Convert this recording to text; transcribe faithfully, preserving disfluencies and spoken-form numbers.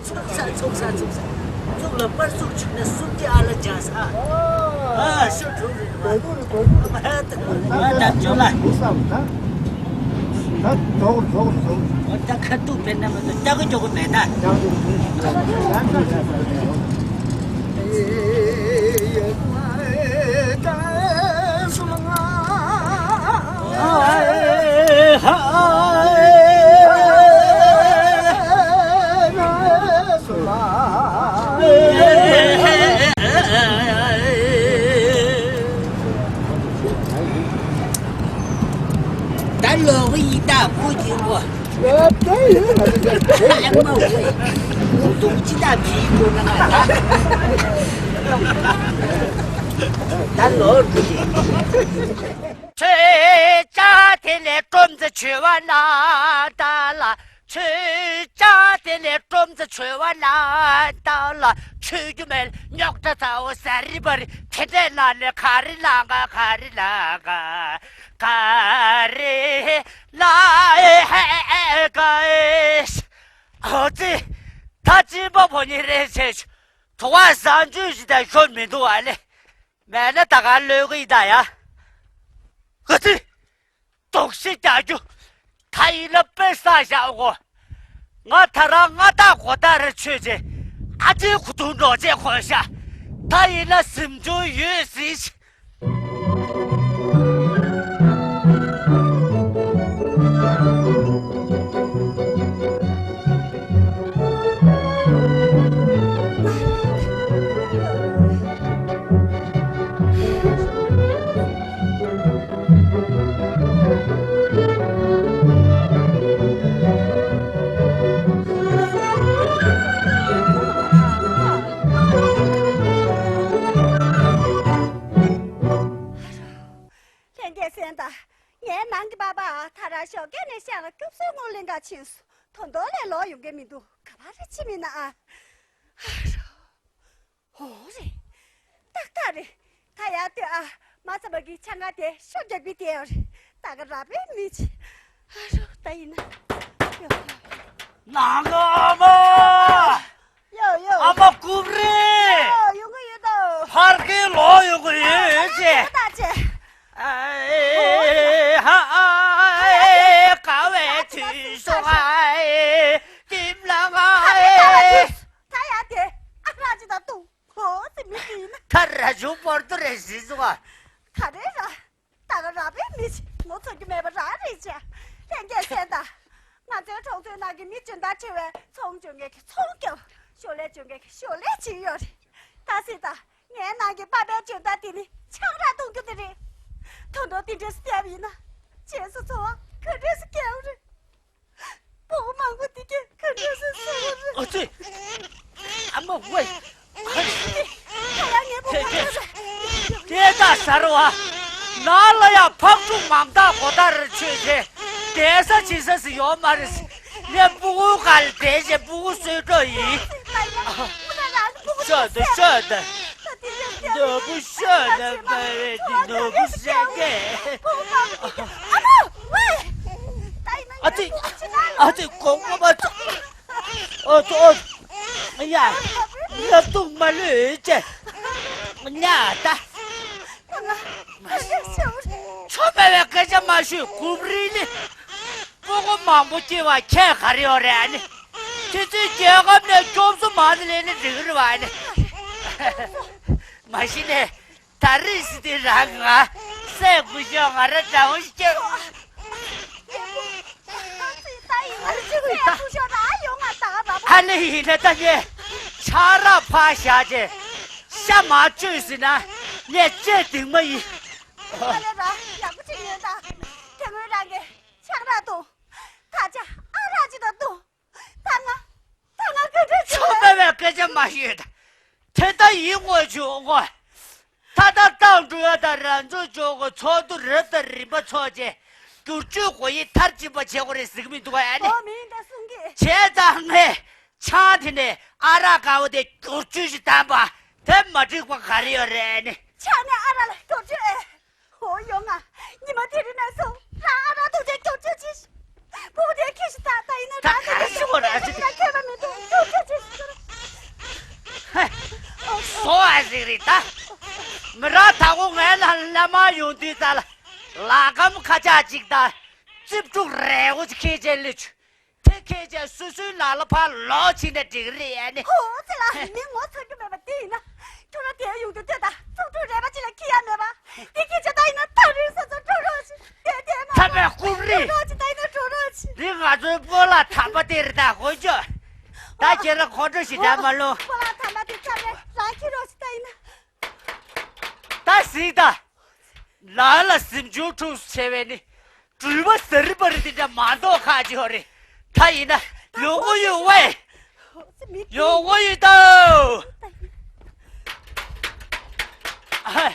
ཚུགས་ས་ཚུགས་ས་ཚུགས་ས། ཚུགས་ལ་པར་ཚུགས་བྱུང་ན་གསུམ་གྱི་ཨ་ལ་འཇགས་ས། ཨ་ཤོ་གྲུབ་རེད་བ། ཨ་ད་ཅོ་ལ། ད་ཁ་ཐུག་བེད་ན་མ་གཏོགས་ལྟ་གི་འཇོག་གི་མེད་ད། ད་ལོག་གི་ཡིན་ད་ཁོ་གྱིས་གོ། ཨ་མ་ཝེ། འུ་དུང་ཅི་ད་བྱིས་གོ་ན་ང་ད། ད་ལོག་གི་ཡིན། ཆོས་ཅག་དེ་ལས་སྒྲོམ་ཙེ་ཆོས་བ་ན་ད་ལ། ཆོས་ཅག་དེ་ལས་སྒྲོམ་ཙེ་ཆོས་བ་ན་ད་ལ། ཆོས་རྒྱུ་མེད་རྙོག་དྲ་ཚ་བོ་ཟ་རི་བ་རི་དེ་འདྲས་ན་ནས་ག་རེ་ལ་ག་ག་རེ་ལ་ག་ག་རེ་ལ་ཨེ་ཧེ་ཨེ་ཨེ་ག་ཨེ། ཨོ་ཙི། ད་སྤྱི་པ་ཕོ་ཉི་རེ་ཆེ་ཆུ་དུ་བ་བཟང་ཆུ་ཞིག་དང་ཤོར་མི་འདུག་ཨ་ལེ། མེད་ན་ད་ག་ལོས་གི་ཡི་ད་ཡ། ཨོ་ཙི། དོགས་གཞི་རྒྱག་རྒྱུ། ད་ཡིན་ན་དཔེ་བསགས་བཞག་གོ། ང་ད་རང་ང་ད་གོ་ད་ར་ཆོས་ཆེ། ཨ་ཅེ་ཁུ་ཐུང་འགྲོ་ཆེ་གོ་ཤ། ད་ཡིན་ན་སེམས་ཆུང་ཡོད་ཟིན་ཤི། ལྷན་རྒྱས་གསན་དང་། ངའི་ནང་གི་པ་པ་ད་ར་ཞོགས་ཀས་ནས་ཤག་ལ་སྐྱོབ་གསོའི་སྔོན་གླིང་ག་ཕྱིན་སོང་། ད་དུང་ལས་ལོག་ཡོང་གི་མི་འདུག་ག་པར་རེ་ཕྱིན་མིན་ན་ཨ། ཨ་རོ། འོ་རེད། ཏག་ཏག་རེད། ད་ཡར་ལྟོས་ཨ། མ་ཚ་བ་གི་ཆང་ཁ་དེ་ཤོ་རྒྱག་པའི་དེ་ཡོད་རེད། ད་ག་ར་པའི་མི་ཆེ། ཨ་རོ་ད་ཡིན་ན། ཡོ་ཡོ། ནང་ལོ་མོ། ཡོ་ཡོ། ཨ་མ་རྐུབ་རེད། ཡོ་ཡོང་གི་ཡོད་དོ། ཕར་ཁེ་ལོ་ཡོང་གི་ཡོད་ཅེ། ད་ཅེ། ཨེ་ཧ་ཨེ་དགའ་བའི་དུས་སུ་ཨེ་ཀིམ་ལ་ང་ཨེ། ད་ཡ་དེ་ཨ་ར་ཅི་ད་ཏུ། ཧོ་ཙི་མི་ཀི་ན། ད་ར་ཇུ་པོར་ཏུ་རེ་ཟི་ཟུ་ཨ། ད་རེ་ར། ད་ག་ར་པའི་མི་ཆེ་ངོ་ཚ་རྒྱུ་མེད་པ་ར་རེད་ཅེ། ལྷན་རྒྱས་གསན་དང་། ང་ཚོའི་གྲོང་ཚོའི་ནང་གི་མི་འཇོན་ཐང་ཆེ་བའི་ཚོང་འཇོན་མཁན་གྱི་ཚོང་རྒྱབ། ཞོར་ལས་འཇོན་མཁན་གྱི་ཞོར་ལས་བྱེད་ཡོད་རེད། ད་སྲིད་ད་ངའི་ནང་གི་པ་ཕའི་འཇོན་ཐང་དེ་ནི་ཆང་རག་གཏོང་རྒྱུ་དེ་རེད། ད་དུང་དེ་འདྲས་སུ་བལྟས་པ་ཡིན་ན་རྗེས་སུ་འཚོ་བ་ག་འདྲས་སུ་སྐྱེལ་བ་རེད། སྤོ་བོ་མང་པོ་འདི་གས་ག་འདྲས་སུ་བཟོ་བ་རེད། ཨ་ཙི། ཨ་མ་ཝེ། ད་ཡང་ངའི་སྤོ་བོ་དེ་དེ་ད་ཟེར་བ། ནང་ལ་ཡང་ཕག་ཕྲུག་མང་དག་གོ་ད་རེ་ཆོས་ཆེ། བསྡད་ས་བྱེད་ས་སུ་ཡོད་མ་རེད། ངས་སྤུ་གུ་ག་ལ་བསྡད་བྱས་སྤུ་གུ་གསོས་འགྲོ་ཡིན། ཤོད་དོ་ཤོད་དོ། ནོར་བུ་ཤོད་དོ་པ་རེད་དེ་ནོར་བུ་ཤོད་དེ། ཨ་ཙི། ཨ་ཙི་གོང་མ་པ་ཙི། ཨོ་ཙི་ཨོ་ཙི། ཡ། ལབ་དུ་མ་ལུས་ཅེ། ཉ་ད། ཆོ་མེད་པའི་སྐད་ཆ་མ་ཤོད་གུབ་རི་ནི། སྤུ་གུ་མང་པོ་སྐྱེ་བ་ཁྱད་ག་རེ་ཡོད་རེད་ཨ་ནི། དེ་ཚོའི་རྒྱལ་ཁབ་ནས་སྐྱོབ་གསོ་མང་དུ་ལེན་ནི་འགྲིག་གི་རེད་བ་ཨ་ནི། མ་གཞི་ནས་ད་རེས་སི་དེ་རང་ང་སྲས་སྐུ་ཞབས་ང་ར་འདྲ་བོ་ཞིག་སྐྱེ། ཨ་ནི་ཡིན་ན་ད་ངས་ཆང་རག་ཕར་བཞག་རྗེས་ཤ་མར་བཅོས་ཟིན་ན་ངས་ལྕེ་གདིང་མ་ཡིན། ད་ལས་ར་ཡག་པོ་ཅིག་ཡོད་ད། དེ་སྔོན་རང་གིས་ཆང་རག་འཐུང་། ད་ཆ་ཨ་རག་ཅིག་ད་འཐུང་། ད་ང་ད་ང་ག་འདྲ་བྱེད། ཆོ་མེད་པའི་སྐད་ཆ་མ་ཤོད་ད། དེ་ལྟ་ཡིན་དངོས་བྱུང་དངོས། ད་ལྟ་ཏང་ཀྲུང་དབྱང་དང་རང་ཚོགས་ཚོགས་གཙོ་ཚོགས་འདུ་རབ་དང་རིམ་པ་འཚོགས་རྗེས་བསྒྱུར་བཅོས་དགོས་ཡིན། མཐར་ཕྱིན་པ་བྱེད་དགོས་རེད་ཟེར་གི་མི་འདུག་ག་ཨ་ནི། ཨོ་མིན་ད་གསུང་གི། བྱས་ཙང་ངས་ཆང་དེ་ནས་ཨ་རག་དཀར་པོ་དེ་བསྒྱུར་བཅོས་ཤིག་བཏང་པ་དེ་མ་འགྲིག་པ་ག་རེ་ཡོད་རེད་ཨ་ནི། ཆང་ནས་ཨ་རག་ལ་བསྒྱུར་བཅོས་ཨེ། ཨོ་ཡོང་ང་། ཉི་མ་དེ་རིང་ནས་བཟུང་ང་ཨ་རག་འཐུང་རྗེས་བསྒྱུར་བཅོས་བྱས། སྤུ་གུ་དེ་ཁྱེར་ཤོག་ད་ད་ཡིན་ན་ད་རང་ག་རེ་ཞུ་དགོས་རེད་ཨ་ཅེ། ཁྱོད་ལ་མི་འདུག་བསྒྱུར་བཅོས་བྱས། བཟོ་བ་ཟིག་རེད་ད། མི་ར་ད་གོ་ངའི་ལ་ལ་མ་ཡོང་དུས་ཙ་ལ་ལ་ཀམ་ཁ་ཆག་ཅིག་ད། རྩིབ་ཕྲུག་རས་གོ་ཅིག་ཁེ་ཅན་ལི་ཆུ། དེ་ཁེ་ཅན་སོ་སོའི་ལ་ལ་ཕར་ལོག་ཕྱིན་ན་འགྲིག་རེད་ཨ་ནི། ཧོ་ཙི་ལ་མི་ངོ་ཚ་རྒྱུ་མེད་པ་དེ་ཡིན་ན། ཁྱོད་ར་དེ་ཡོང་རྒྱུ་དེ་ད་ཕྲུག་ཕྲུག་རས་པ་ཅིག་ལ་ཁེ་ཡ་མེད་པ། དེ་ཁེ་ཅན་ད་ཡིན་ན་ཐག་རིང་ས་ཚོ་འགྲོ་རོགས་ཅིག་དེ་དེ་མ་ཐ་མའི་ཀུ་རི། འགྲོ་རོགས་ཅིག་ད་ཡིན་ན་འགྲོ་རོགས་ཅིག་འདི་ང་ཚོའི་སྤོ་ལགས་དམ་པ་དེ་རེད་ད་ཧོ་ཅོ། ད་ཁྱེད་རང་གོ་འགྲོ་ཞིག་འདྲ་མ་ལོ། སྤོ་ལགས་དམ་པ་དེ་ཚ་བས་རང་ཁྱེད་རོགས་ཞིག་ད་ཡིན་ན། ད་གཟིགས་ད། ལ་ལ་གཟིམ་ཆུང་ཁྲུགས་ཆེ་བས་ནི། སྤྲུལ་པ་ཟ་རི་པ་རི་དེ་འདྲ་མ་མདོག་ཁ་ཅིག་ཡོད་རེད། ད་ཡིན་ན་ཡོང་གོ་ཡོད་ཝེ། ཡོང་གོ་ཡོད་ད། ཨ།